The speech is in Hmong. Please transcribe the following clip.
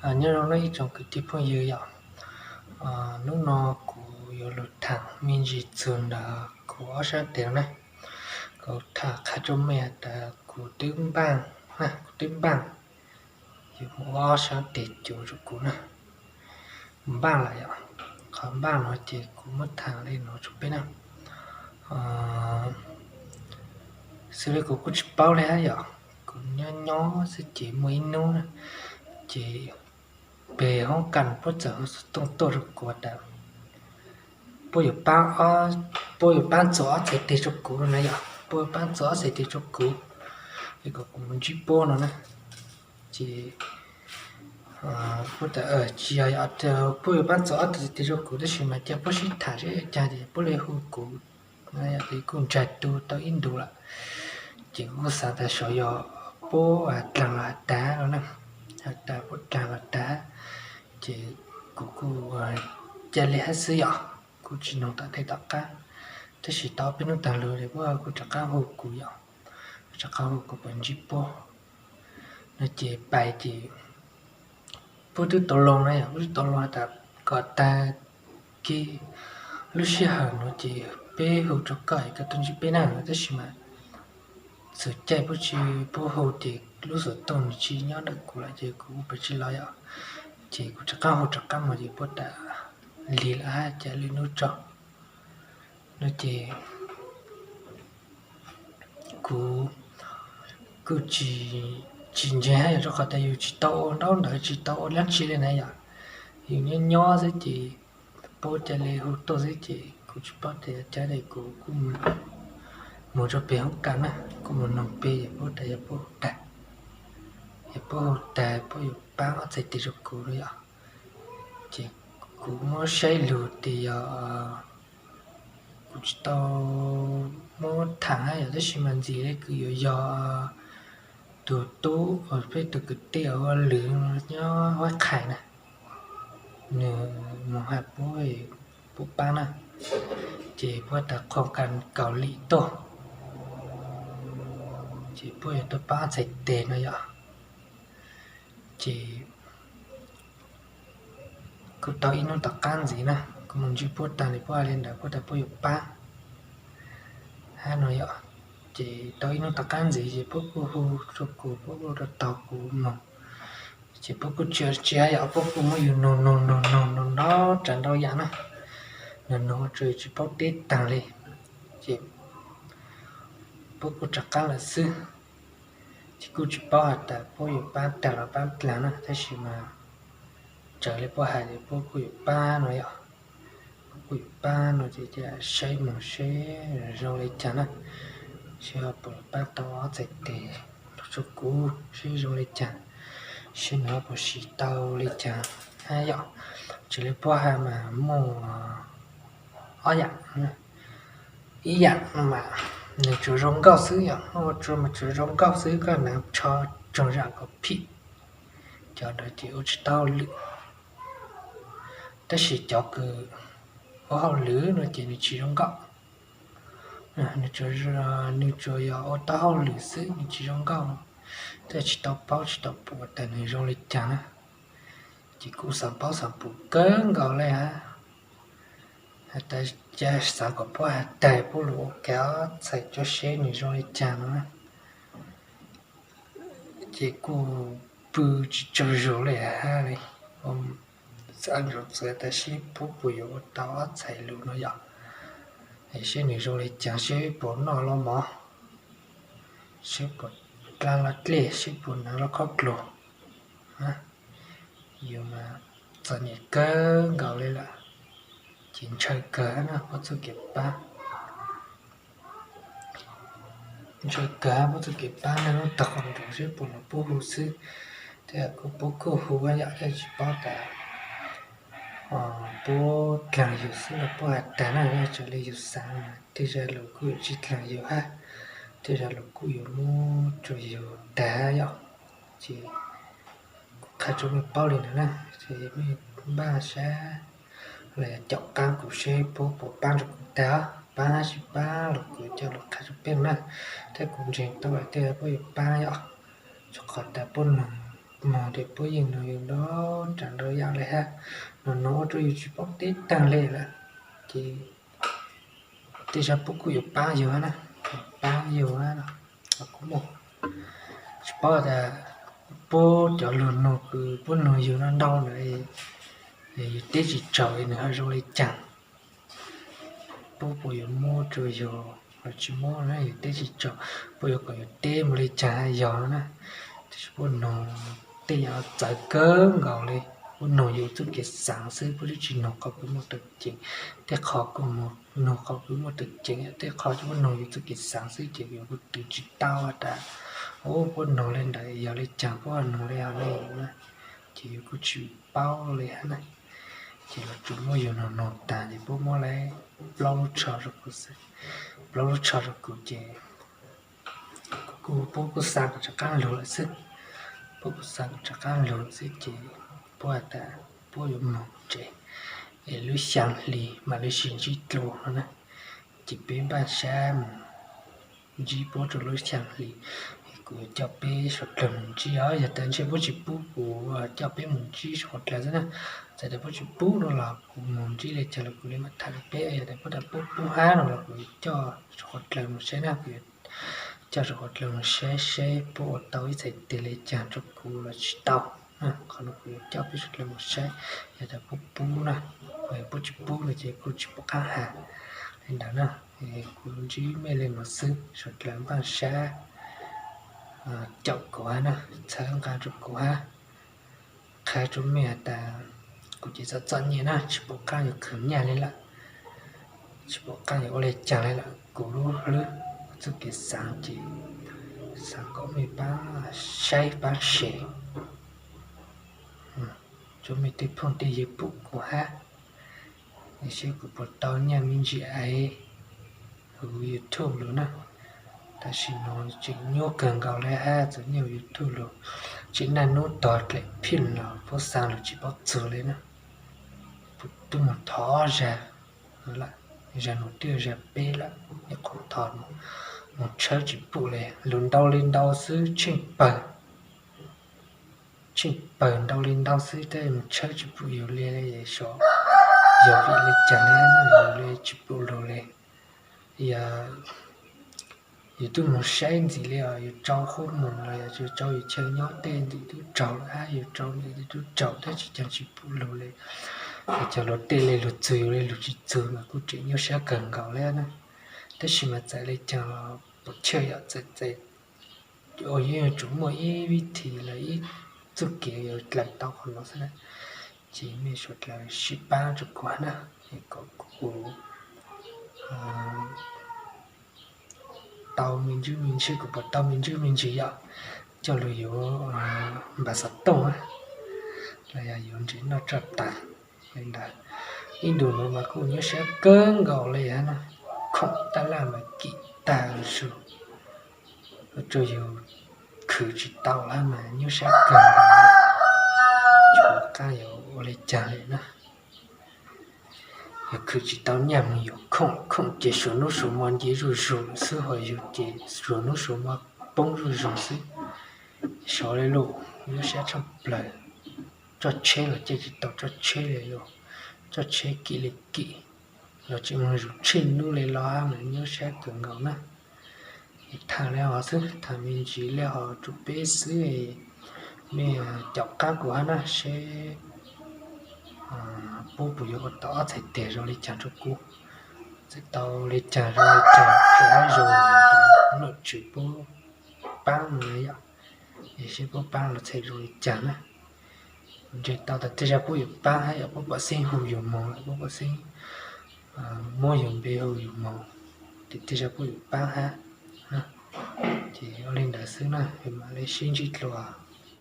Nyob zoo nawb ib tsoom kwv tij phooj ywg yom. Hnub no kuv yuav lug tham me ntsis txug ntawm kuv ob sab tes no na. Kuv tham qha rua mej tas kuv twb npaaj, kuv twb npaaj, yug mus ua ob sab tes cuav rua kuv na. Npaaj lawm yom. Qhov npaaj no ces kuv muab tham le no rua peb na. Xws le kuv kuj tsis paub le hab yom, kuv nyob nyob xwb ces muaj ib hnub na, ces peg hoob kas puab txawm hu xov tooj tuaj rua kuv tas puab yuav paab, puab yuav paab txug ob txhais tes rua kuv no na yom, puab yuav paab txug ob txhais tes rua kuv, es kom kuv mus ntsib puab no na. Ces puab tas tsis yog, puab yuav paab txug ob txhais tes rua kuv tab sis mas cia puab sib tham seb caag ces puab le hu kuv. Kuj ntsag tu tau ib ntus lawm, ces kuv kuj xaav tas saum yog puab dlaag los has tas no na, has tas puab dlaag los tas, ces kuv kuj ca le hab xwb yom, kuj tsis noog tom ntej tom qab. Tab sis tau peb hnub taag lug es puab kuj rov qaab hu kuv yom, rov qaab hu kuv puas ntsib puab no ces pais ces puab twb tau loo na yom, puab twb tau loo has tas kom taag kis lub sij hawm no ces peb hu rua koj es koj tuaj ntsib peb na, tab sis mas txug caij puab tsis, puab hu ces lub xov tooj nws tsis nyob ntawm kuv lawm ces kuv kuj pab tsis los yom, ces kuv rov qaab hu rov qaab mus ces puab tas lig lawm hab ca le nub tso no ces kuv kuj tsis ntseeg hab yom, rua qhov tas yug tsis tau ua ntaub ntawv tsis tau ua dlaab tsi le na yom, yug nyob nyob xwb ces puab ca le hu tuaj xwb ces kuv tsis paub tas yuav caag ces kuv kuj mus rua peg hoob kas na, kuj mus noog peg yog puab tas yog puab hu tag, yog puab hu tag puab yuav paab ob txhais tes rua kuv no yom, ces kuv muab saib lug tas yog kuv tsis tau muab tham hab yom, tab sis mas ntxim le kws yuav yog tug tub, peb tug kwv tij ua lwm nyob Huab Qhais na, nws moog has puab, puab paab na, ces puab tas qhua kas Kaus Lim tuaj, ces puab yuav tuaj paab ob txhais tes no yom, ces kuj tau ib hnub tom qab ntxiv na, kuv mus ntsib puab taag le puab has le ntawd puab tas puab yuav paab hab no yom, ces tau ib hnub tom qab ntxiv ces puab kuj hu rua kuv, puab kuj rau taug kuv moog, ces puab kuj tsis tsi hab yom, puab kuj muab yug noog noog noog noog noog ntau tsav ntau yam na, noog noog ua rua tsis paub teb taag le, ces puab kuj rov qaab lawm xwb. Ces kuj tsis paub has tas puab yuav paab taag los paab dlaag na, tab sis mas raws le puab has ces puab kuj yuav paab no yom, puab kuj yuav paab no ces saib moog seb zoo le caag na, seb ho puas paab tau ob txhais tes los rua kuv seb zoo le caag, seb nws ho puas siv tau le caag hab yom. Raws le puab has mas muaj ob yam, ib yam mas nws tsuas zoo nkauj xwb yom, muaj ua rua mas tsuas zoo nkauj xwb, koj naav tsho tsoog zam kom phim, cov ntawd ces ua tsis tau hauj lwm. Tab sis cov kws ua hauj lwm no ces nws tsis zoo nkauj, nws tsuas yog ua tau hauj lwm xwb, nws tsis zoo nkauj, tab tsis tau paub tsis tau pum tas nws zoo le caag na. Ces kuj xav paub xav pum kawg nkaus le hab, has tas ca xav kom puab has tas puab lug ua kav ob txhais coj seb nws zoo le caag no na. Ces kuj pw tsis tsaug zug le hab le, xav ntsoov txawv tas seb puab puas yuav ua tau ob txhais lug no yom, es seb nws zoo le caag, seb puas noj los mov, seb puas dlaa los dlej, seb puas naav los khob dluag. Yus mas txom nyem kawg nkaus le lawm, ces ntshaw kawg na puab txuj kev pab. Ntshaw kawg puab txuj kev pab na, lub tag qhov nroo seb puas los puab hu xwb. Tej kuj puab kuj hu yom, tej tsis paub tas puab dlaag yus xwb los puab has tas na, yog raws le yus xaav, tej zag lus kuj yuav tsis dlaag yus hab, tej zag lus kuj yuav muab rua yus tag yom. Ces kuv qha rua mej paub le ntawd na, ces mej npaj sab los yog caum qaab kuv seb puab puas paab rua kuv tag, paab hab tsis paab los kuv coj lug qha rua peb na. Thiab kuv ntseeg tau hais tias puab yuav paab yom, rua qhov tas puab nug moog tes puab yeej nug yug nrau ram nrau yaam le hab, nug nug ua rua yug tsis paub teb taag le lawm. Ces tej zag puab kuj yuav paab yug na, paab yug na, kuj muaj, tsis paub tas puab cov lug nug kws puab nug yug no ntau lawm, yug teb tsis tsaug es nwg ho zoo le caag. Puab puas yuav muab rua yug los tsis muab na, yug teb tsis tsaug, puab yuav kom yug teb mus le caag hab yog na. Tab sis puab nug tej yam txawv kawg nkaus le, puab nug yug txuj kev xaav xwb, puab twb tsis nug qhov kws muaj tawm ceev. Tej qho kuj nug qhov kws muaj tawm ceev, tej qho puab nug yug txuj kev xaav xwb ces yug kuj tw tsis tau has tas, u, puab nug le ntawd yog le caag, puab nug le hov le na, ces yug kuj tsis paub le hab na. Ces lawv tsuas muab yug nug nug taag ces puab muab le plaub lub tsho rua kuv xwb. Plaub lub tsho rua kuv ces kuv, puab kuj xaa kuv rov qaab lug lawm xwb. Puab kuj xaa kuv rov qaab lug lawm xwb ces puab has tas puab yuav moog tsev es lub xyaa hli mam le sib ntsib dlua no na. Ces peb npaj sab mus ntsib puab rua lub xyaa hli. Kuv yuav coj peb suav dlawg mus ntsib os, yog tas ntshe puab tsis pub kuv coj peb mus ntsib suav dlawg xwb na. Txawm tas puab tsis pub no los kuv mus ntsib le caag los kuv le maam tham le peb, yog tas puab tas puab pub hab no los kuv yuav coj suav dlawg mus saib na, kuv yuav coj suav dlawg mus saib seb puab ua tau ib txhais tes le caag rua kuv los tsis tau. Qhov no kuv yuav coj peb suav dlawg mus saib, yog tas puab pub na, puab tsis pub no ces kuj tsis pum qaab has le ntawd na. Kuv ntsib mej le nuav xwb, suav dlawg npaj sab caum kuv hab na, txhawb nqaa rua kuv hab, qha rua mej has tas kuv ces txom txom nyem na, tsis pum qaab yuav khwv nyaj le lawm, tsis pum qaab yuav ua le caag le lawm. Kuv lub hlwb, kuv txuj kev xaav ces xaav kom mej paab saib paab se rua mej tej phooj tej ywg pum kuv hab, seb kuv puas tau nyaj me ntsis aiv huv YouTube lug na. Tam sim no tseem nyuaj kawg nkaus le hab, txawm nyaj huv YouTube lug tseem naj nub tog dlaim phij los puab xaa lug tsis paub txug le na. Puab tub moog thov zag, zag nuav twb zag peb lawm, ib qhov thov moog tshawb tsis pum le, lug ntau le ntau xwb tsheej pawg, tsheej pawg ntau le ntau xwb tab moog tshawb tsis pum yug le, yog vim le caag le, yug le tsis pum lug le. Yog yug tub moog saib ntxiv le os, yug rau qhov moog los yog yug rau yug chaw nyob tej ntxiv tub raug lawm hab, yug rau ntxiv tub raug tab sis caag tsis pum lug le. Yog cov luag tej le lug txug yug le lug tsis txug mas kuj tseem nyuaj sab kawg nkaus le na. Tab sis mas txawm le caag los puas chawj yom, txawm txawm ua yeej yuav tsum muaj ib vib thi los ib txuj kev yuav dlaim tau qhov no xwb na. Ces mej suav dlawg sib paab rua kuv hab na, kom kuv tau me ntsis me ntsis, kuv puas tau me ntsis me ntsis yom, coj lug yuav npam xov tooj los yog yuav ntsev noj tsoj taag le ntawd. Ib ntus nuav mas kuj nyuaj sab kawg nkaus le hab na, khoom taj laj mas kim tag zug, ua rua yug khwv tsis tau hab mas nyuaj sab kawg nkaus, tsis pum qaab yuav ua le caag le na. Yug khwv tsis tau nyaj moog yuav khoom, khoom ces suav nub suav mo nce zuj zug xwb, ho yug ces suav nub suav mo poob zuj zug xwb. Sov le lug, nyuaj sab tshaj plawg. Txoj tsheb los caij tsis tau txoj tsheb le lug, txoj tsheb kim le kim, los tseem moog zuv tsheej nub le los mas nyuaj sab kawg nkaus na. Thaam le hov xwb, thaam me ntsis le hov rua peb xwb, mej caum qaab kuv hab na seb puab puas yuav ua tau ob txhais tes zoo le caag rua kuv. Txawm tau le caag zoo le caag, phem hab zoo, nom tswv puab paab no yom, es seb puab paab los txhais zoo le caag na. Ntshe tau tas tej zag puab yuav paab hab yog puab pam xeeb hu yug moog, puab pam xeeb muab yug npe hu yug moog, ces tej zag puab yuav paab hab. Ces ua le ntawd xwb na, mam le sib ntsib dlua.